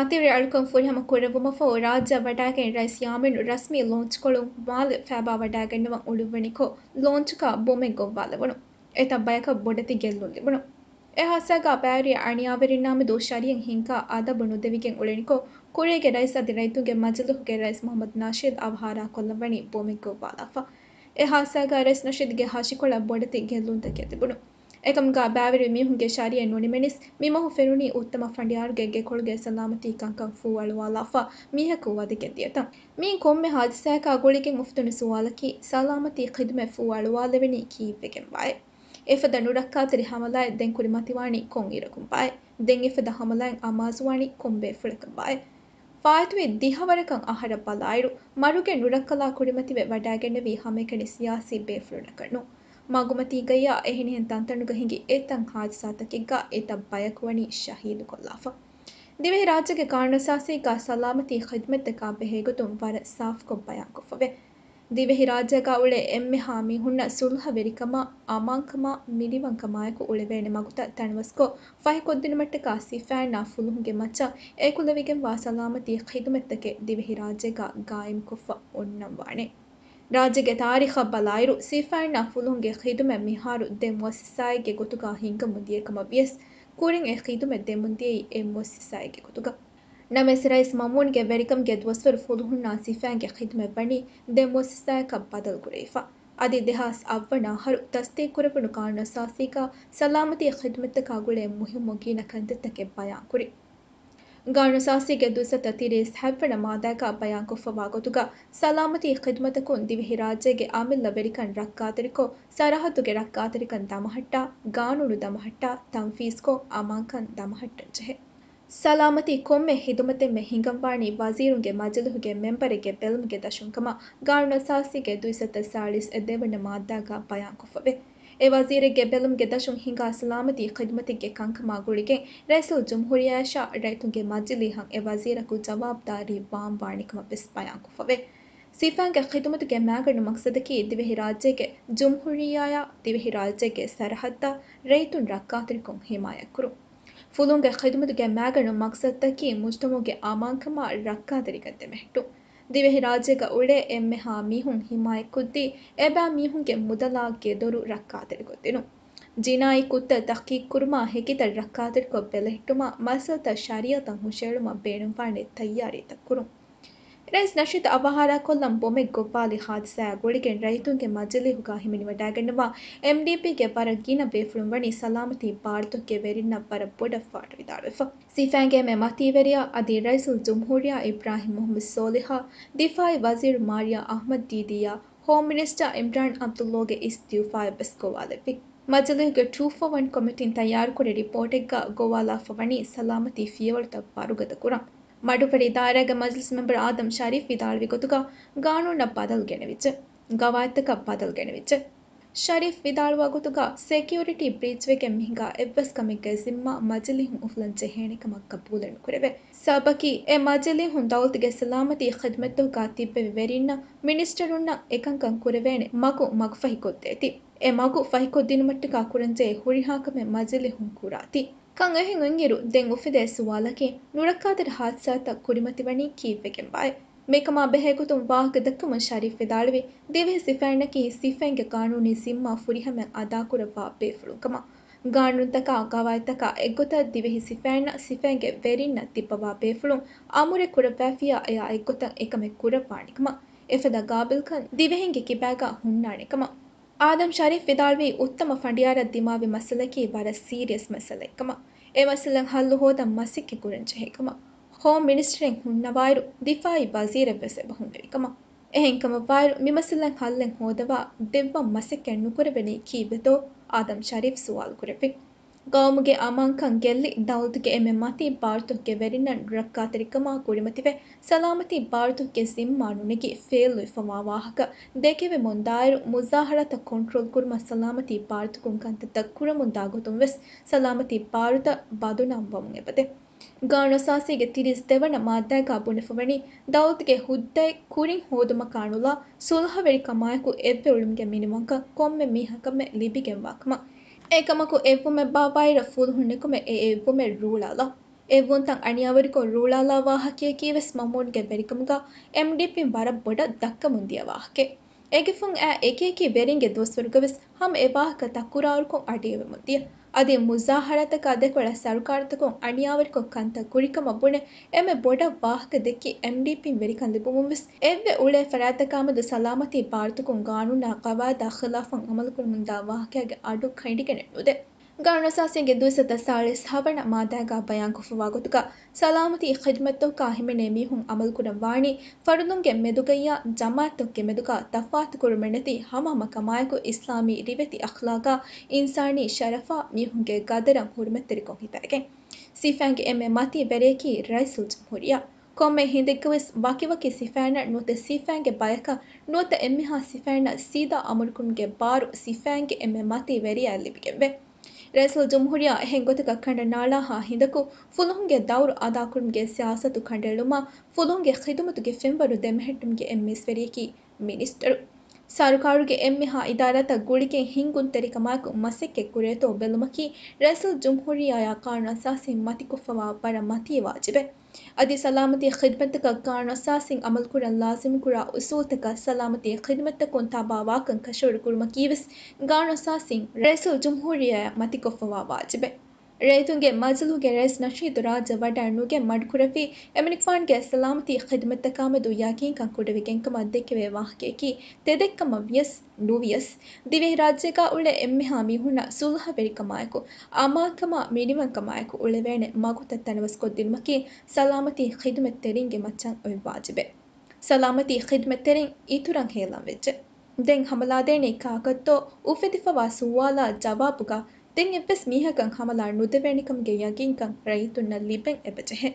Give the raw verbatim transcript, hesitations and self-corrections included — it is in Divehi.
މަތިވެރި އަޅުކަން ފުރިހަމަ ކުރެއްވުމަށްފަހު، ރާއްޖެއަށް ވަޑައިގެން ރައީސް ޔާމީނު ރަސްމީ ލޯންޗްކޮޅުން މާލެ ފައިބާވަޑައިގަންނަވަން އުޅުއްވަނިކޮށް، ލޯންޗަކާ ބޮމެއް ގޮއްވާލެވުނު. އެތައް ބަޔަކަށް ބޮޑެތި ގެއްލުން ލިބުނު. އެ ހާދިސާގަ ބައިވެރި އަނިޔާވެރިންނާމެދު ޝަރީއަތް ހިންގާ އަދަބު ނުދެވިގެން އުޅެނިކޮށް، ކުރީގެ ރައީސް އަދި ރައްޔިތުންގެ މަޖިލީހުގެ ރައީސް މުހައްމަދު ނަޝީދު އަވަހާރާކޮށްލައްވަނީ ބޮމެއް ގޮއްވާލާފަ. އެ ހާދިސާގަ ރައީސް ނަޝީދުގެ ހަށިކޮޅަށް ބޮޑެތި ގެއްލުންތަކެއް ލިބުނު. އެކަމުގަ ބައިވެރި މީހުންގެ ޝަރީއަތް ނުނިމެނިސް، މި މަހު ފެނުނީ އުއްތަމަ ފަނޑިޔާރުގެ ގެކޮޅުގެ ސަލާމަތީ ކަންކަން ފޫއަޅުވާލާފަ މީހަކު ވަދެގެން ދިޔަތަން. މިއިން ކޮންމެ ހާދިސާއަކާ ގުޅިގެން އުފުދުނު ސުވާލަކީ، ސަލާމަތީ ޚިދުމަތް ފޫއަޅުވާލެވެނީ ކީއްވެގެންވާއޭ؟ އެފަދަ ނުރައްކާތެރި ހަމަލާއެއް ދެން ކުރިމަތިވާނީ ކޮން އިރަކުން ބާއޭ؟ ދެން އެފަދަ ހަމަލާއެއް އަމާޒުވާނީ ކޮން ބޭފުޅަކަށް ބާއޭ؟ ފާއިތުވި ދިހަވަރަކަށް އަހަރަށް ބަލާއިރު، މަރުގެ ނުރައްކަލާ ކުރިމަތިވެ ވަޑައިގެންނެވީ ހަމައެކަނި ސިޔާސީ ބޭފުޅުންނަކަށް ނޫން. މަގުމަތީގައްޔާ އެހެނިހެން ތަންތަނުގަ ހިނގި އެތައް ހާދިސާތަކެއްގަ އެތައް ބަޔަކު ވަނީ ޝަހީދުކޮށްލާފަ. ދިވެހި ރާއްޖޭގެ ގާނޫނުއަސާސީގަ ސަލާމަތީ ޚިދުމަތްތަކާ ބެހޭގޮތުން ވަރަށް ސާފުކޮށް ބަޔާންކޮށްފަވޭ. ދިވެހިރާއްޖޭގަ އުޅޭ އެންމެހާ މީހުންނަށް ސުލްހަވެރިކަމާ، އަމާންކަމާ، މިނިވަންކަމާއެކު އުޅެވޭނެ މަގުތައް ތަނަވަސްކޮށް، ފަހިކޮށްދިނުމަށްޓަކާ ސިފައިންނާ ފުލުހުންގެ މައްޗަށް އެކުލެވިގެންވާ ސަލާމަތީ ޚިދުމަތްތަކެއް ދިވެހިރާއްޖޭގަ ގާއިމްކޮށްފަ އޮންނަންވާނެ. ރާއްޖޭގެ ތާރީޚަށް ބަލާއިރު، ސިފައިންނާ ފުލުހުންގެ ޚިދުމަތް މިހާރު ދެ މުއައްސަސާއެއްގެ ގޮތުގަ ހިނގަމުން ދިޔަ ކަމަށް ވިޔަސް، ކުރިން އެ ޚިދުމަތް ދެމުން ދިޔައީ އެއް މުއައްސަސާއެއްގެ ގޮތުގަ. ނަމަވެސް، ރައީސް މައުމޫންގެ ވެރިކަމުގެ ދުވަސްވަރު ފުލުހުންނާ ސިފައިންގެ ޚިދުމަތް ވަނީ ދެ މުއައްސަސާއަކަށް ބަދަލުކުރެވިފަ. އަދި ދެހާސް އަށްވަނަ އަހަރު ތަސްދީޤުކުރެވުނު ގާނޫނުއަސާސީގަ ސަލާމަތީ ޚިދުމަތްތަކާ ގުޅޭ މުހިއްމު ގިނަ ކަންތައްތަކެއް ބަޔާންކުރި. ގާނޫނުއަސާސީގެ ދުއިސައްތަ ތިރީސް ހަތްވަނަ މާއްދާގަ ބަޔާންކޮށްފަވާ ގޮތުގަ، ސަލާމަތީ ޚިދުމަތަކުން ދިވެހިރާއްޖޭގެ އަމިއްލަ ވެރިކަން ރައްކާތެރިކޮށް، ސަރަހައްދުގެ ރައްކާތެރިކަން ދަމަހައްޓާ، ގާނޫނު ދަމަހައްޓާ، ތަންފީޒްކޮށް، އަމާންކަން ދަމަހައްޓަން ޖެހޭ. ސަލާމަތީ ކޮންމެ ޚިދުމަތެއްމެ ހިނގަންވާނީ ވަޒީރުންގެ މަޖިލީހުގެ މެންބަރެއްގެ ބެލުމުގެ ދަށުން ކަމަށް ގާނޫނުއަސާސީގެ ދުއިސައްތަ ސާޅީސް އެއް ދެވަނަ މާއްދާގަ ބަޔާންކޮށްފަވޭ. އެ ވަޒީރެއްގެ ބެލުމުގެ ދަށުން ހިނގާ ސަލާމަތީ ޚިދުމަތެއްގެ ކަންކަމާ ގުޅިގެން ރައީސުލްޖުމްހޫރިއްޔާއަށާ ރައްޔިތުންގެ މަޖިލީހަށް އެ ވަޒީރަކު ޖަވާބުދާރީ ވާން ވާނެ ކަމަށް ވެސް ބަޔާންކޮށްފަވޭ. ސިފައިންގެ ޚިދުމަތުގެ މައިގަނޑު މަޤްޞަދަކީ ދިވެހިރާއްޖޭގެ ޖުމްހޫރިއްޔާއާ ދިވެހިރާއްޖޭގެ ސަރަހައްދާ ރައްޔިތުން ރައްކާތެރިކޮށް ހިމާޔަތްކުރުން. ފުލުހުންގެ ޚިދުމަތުގެ މައިގަނޑު މަޤްޞަދަކީ މުޖްތަމަޢުގެ އަމާންކަމާ ރައްކާތެރިކަން ދެމެހެއްޓުން. ދިވެހިރާއްޖޭގަ އުޅޭ އެންމެހާ މީހުން ހިމާޔަތްކޮށްދީ، އެބައިމީހުންގެ މުދަލާ ގެދޮރު ރައްކާތެރިކޮށްދިނުން. ޖިނާއީ ކުށްތައް ތަޙްޤީޤުކުރުމާ، ހެކިތައް ރައްކާތެރިކޮށް ބެލެހެއްޓުމާ، މައްސަލަތައް ޝަރީޢަތަށް ހުށައެޅުމަށް ބޭނުންވާނެ ތައްޔާރީތައް ކުރުން. ރައީސް ނަޝީދު އަވަހާރާކޮށްލަން ބޮމެއް ގޮއްވާލި ހާދިސާއާ ގުޅިގެން ރައްޔިތުންގެ މަޖިލީހުގަ ހިމެނިވަޑައިގަންނަވާ އެމްޑީޕީގެ ވަރަށް ގިނަ ބޭފުޅުން ވަނީ ސަލާމަތީ ބާރުތަކުގެ ވެރިންނަށް ވަރަށް ބޮޑަށް ފާޑުވިދާޅުވެފަ. ސިފައިންގެ އެންމެ މަތީވެރިޔާ އަދި ރައީސުލްޖުމްހޫރިއްޔާ އިބްރާހިމް މުޙައްމަދު ސޯލިހާ، ދިފާޢީ ވަޒީރު މާރިޔާ އަޙްމަދު ދީދީއާ، ހޯމް މިނިސްޓަރ އިމްރާން ޢަބްދުﷲގެ އިސްތިއުފާއެއް ވެސް ގޮވާލެއްވި. މަޖިލީހުގެ ޓޫ ފޯ ވަން ކޮމިޓީން ތައްޔާރުކުރި ރިޕޯޓެއްގަ ގޮވާލާފަ ވަނީ ސަލާމަތީ ފިޔަވަޅުތައް ވަރުގަދަ ކުރަން. މަޑުއްވަރީ ދާއިރާގެ މަޖިލިސް މެމްބަރު އާދަމް ޝަރީފް ވިދާޅުވި ގޮތުގަ، ގާނޫނަށް ބަދަލު ގެނެވިއްޖެ. ގަވާއިދުތަކަށް ބަދަލު ގެނެވިއްޖެ. ޝަރީފް ވިދާޅުވާ ގޮތުގަ، ސެކިއުރިޓީ ބްރީޗްވެގެން މިހިނގާ އެއްވެސް ކަމެއްގެ ޒިންމާ މަޖިލީހުން އުފުލަން ޖެހޭނެ ކަމަށް ގަބޫލެއް ނުކުރެވޭ. ސަބަބަކީ، އެ މަޖިލީހުން ދައުލަތުގެ ސަލާމަތީ ޚިދުމަތްތަކުގަ ތިއްބެވި ވެރިންނަށް މިނިސްޓަރުންނަށް އެކަންކަން ކުރެވޭނެ މަގު މަގުފަހިކޮށްދޭތީ. އެ މަގު ފަހިކޮށްދިނުމަށްޓަކާ ކުރަންޖެހޭ ހުރިހާ ކަމެއް މަޖިލީހުން ކުރާތީ. ކަން އެހެން އޮތްއިރު، ދެން އުފެދޭ ސުވާލަކީ، ނުރައްކާތެރި ހާދިސާތައް ކުރިމަތިވަނީ ކީއްވެގެންވާއޭ؟ މިކަމާ ބެހޭގޮތުން ވާހަކަ ދައްކަމުން ޝަރީފް ވިދާޅުވީ، ދިވެހި ސިފައިންނަކީ ސިފައިންގެ ގާނޫނީ ޒިންމާ ފުރިހަމައިން އަދާކުރައްވާ ބޭފުޅުން ކަމަށް. ގާނޫނުތަކާ، ގަވާއިދުތަކާ އެއްގޮތަށް ދިވެހި ސިފައިންނަށް ސިފައިންގެ ވެރިންނަށް ތިއްބަވާ ބޭފުޅުން އަމުރެއް ކުރައްވާފިއްޔާ، އެއާ އެއްގޮތަށް އެކަމެއް ކުރައްވާނެ ކަމަށް. އެފަދަ ގާބިލްކަން ދިވެހިންގެ ކިބާގަ ހުންނާނެ ކަމަށް. އާދަމް ޝަރީފް ވިދާޅުވީ، އުއްތަމަ ފަނޑިޔާރަށް ދިމާވި މައްސަލައަކީ ވަރަށް ސީރިއަސް މައްސަލައެއް ކަމަށް. އެ މައްސަލައަށް ހައްލު ހޯދަން މަސައްކަތް ކުރަން ޖެހޭ ކަމަށް. ހޯމް މިނިސްޓަރެއް ހުންނަވާއިރު، ދިފާއީ ވަޒީރެއް ވެސް އެބަ ހުންނެވި ކަމަށް. އެހެންކަމަށްވާއިރު، މި މައްސަލައަށް ހައްލެއް ހޯދަވާ ދެއްވަން މަސައްކަތް ނުކުރެވެނީ ކީއްވެތޯ؟ އާދަމް ޝަރީފް ސުވާލު ކުރެއްވި. ގައުމުގެ އަމާންކަން ގެއްލި، ދައުލަތުގެ އެންމެ މަތީ ބާރުތަކުގެ ވެރިންނަށް ނުރައްކާތެރިކަމާ ކުރިމަތިވެ، ސަލާމަތީ ބާރުތަކުގެ ޒިންމާ ނުނެގި ފެއިލްވެފަވާ ވާހަކަ ދެކެވެމުންދާއިރު، މުޒާހަރާތައް ކޮންޓްރޯލް ކުރުމަށް ސަލާމަތީ ބާރުތަކުން ކަންތައްތައް ކުރަމުންދާ ގޮތުން ވެސް ސަލާމަތީ ބާރުތައް ބަދުނާމް ވަމުން އެބަދޭ. ގާނޫނުއަސާސީގެ ތިރީސް ދެވަނަ މާއްދާގަ ބުނެފަވަނީ، ދައުލަތުގެ ހުއްދައެއް ކުރިން ހޯދުމަކާ ނުލާ، ސުލްހަވެރިކަމާއެކު އެއްވެ އުޅުމުގެ މިނިވަންކަން ކޮންމެ މީހަކަށްމެ ލިބިގެންވާ ކަމަށް. އެކަމަކު އެއްވުމެއް ބާއްވާއިރަށް ފުލުހުން ނިކުމެ އެ އެއްވުމެއް ރޫޅާލާ، އެއްވުންތައް އަނިޔާވެރިކޮށް ރޫޅާލާ ވާހަކަޔަކީވެސް މަމޫންގެ ވެރިކަމުގަ އެމްޑީޕީން ވަރަށް ބޮޑަށް ދައްކަމުން ދިޔަ ވާހަކައެއް. އޭގެ ފުން އާ އެކިއެކި ވެރިންގެ ދުވަސްވަރުގަވެސް ހަމަ އެ ވާހަކަ ތަކުރާރުކޮށް އަޑުއިވެމުން ދިޔަ. އަދި މުޒާހަރާތަކާ ދެކޮޅަށް ސަރުކާރުތަކުން އަނިޔާވެރިކޮށް ކަންތައް ކުރިކަމަށް ބުނެ އެންމެ ބޮޑަށް ވާހަކަ ދެއްކި އެމްޑީޕީން ވެރިކަން ލިބުމުންވެސް އެއްވެ އުޅޭ ފަރާތްތަކާމެދު ސަލާމަތީ ބާރުތަކުން ގާނޫނާ ގަވާއިދާ ޚިލާފަށް އަމަލުކުރަމުންދާ ވާހަކައިގެ އަޑު ކައިރިގެނެއް ނުދޭ. ގާނޫނުއަސާސީންގެ ދުއިސައްތަ ސާޅީސް ހަވަނަ މާދާގާ ބަޔާންކޮށްފަވާ ގޮތުގަ، ސަލާމަތީ ޚިދުމަތްތަކާ ހިމެނޭ މީހުން އަމަލުކުރަން ވާނީ، ފަރުދުންގެ މެދުގައްޔާ ޖަމާއަތްތަކުގެ މެދުގާ ތަފާތުކުރުމެއް ނެތި ހަމަހަމަކަމާއެކު އިސްލާމީ ރިވެތި އަޚްލާގާ އިންސާނީ ޝަރަފާ މީހުންގެ ގަދަރަށް ހުރުމަތްތެރިކޮށް ހިފައިގެން. ސިފައިންގެ އެންމެ މަތީ ވެރިޔަކީ ރައީސުލްޖުމްހޫރިއްޔާ. ކޮންމެ ހިނދެއްގަވެސް ވަކިވަކި ސިފައިންނަށް ނުވަތަ ސިފައިންގެ ބަޔަކަށް ނުވަތަ އެންމެހާ ސިފައިންނަށް ސީދާ އަމުރުކުރުމުގެ ބާރު ސިފައިންގެ އެންމެ މަތީ ވެރިޔާއަށް ލިބިގެންވޭ. ރައީސުލްޖުމްހޫރިއްޔާ އެހެން ގޮތަކަށް ކަނޑަނާޅާހާ ހިނދަކު، ފުލުހުންގެ ދައުރު އަދާކުރުމުގެ ސިޔާސަތު ކަނޑައެޅުމާ، ފުލުހުންގެ ޚިދުމަތުގެ ފެންވަރު ދެމެހެއްޓުމުގެ އެންމެ އިސްވެރިޔަކީ މިނިސްޓަރު. ސަރުކާރުގެ އެންމެހާ އިދާރާތައް ގުޅިގެން ހިންގުންތެރިކަމާއެކު މަސައްކަތް ކުރޭތޯ ބެލުމަކީ، ރައީސުލްޖުމްހޫރިއްޔާއާ ގާނޫނުއަސާސީން މަތިކޮށްފަވާ ވަރަށް މަތީ ވާޖިބެއް. އަދި ސަލާމަތީ ޚިދުމަތްތަކަށް ގާނޫނުއަސާސީން އަމަލުކުރަން ލާޒިމުކުރާ އުސޫލުތަކަށް ސަލާމަތީ ޚިދުމަތްތަކުން ތަބާވާކަން ކަށަވަރުކުރުމަކީވެސް ގާނޫނުއަސާސީން ރައީސުލްޖުމްހޫރިއްޔާއާ މަތިކޮށްފަވާ ވާޖިބެއް. ރައްޔިތުންގެ މަޖިލީހުގެ ރައީސް ނަޝީދު ރާއްޖެ ވަޑައިނުގެން މަޑުކުރެއްވީ، އެމަނިކުފާނުގެ ސަލާމަތީ ޚިދުމަތްތަކާމެދު ޔަގީންކަން ކުޑަވެގެންކަމަށް ދެކެވޭ ވާހަކަޔަކީ، ތެދެއްކަމަށް ވިޔަސް ނުވިޔަސް، ދިވެހިރާއްޖޭގާ އުޅޭ އެންމެހާ މީހުންނަށް ސުލްހަވެރިކަމާއެކު، އަމާންކަމާ މިނިވަންކަމާއެކު އުޅެވޭނެ މަގުތައް ތަނަވަސްކޮށްދިނުމަކީ، ސަލާމަތީ ޚިދުމަތްތެރިންގެ މައްޗަށް އޮތް ވާޖިބެއް. ސަލާމަތީ ޚިދުމަތްތެރިން އިތުރަށް ހޭލަން ވެއްޖެ. ދެން ހަމަލާދޭނީ ކާކަށްތޯ އުފެދިފަވާ ސުވާލާ ޖަވާބުގަ ދެން އެއްވެސް މީހަކަށް ހަމަލާ ނުދެވޭނެކަމުގެ ޔަގީންކަން ރައްޔިތުންނަށް ލިބެން އެބަޖެހޭ.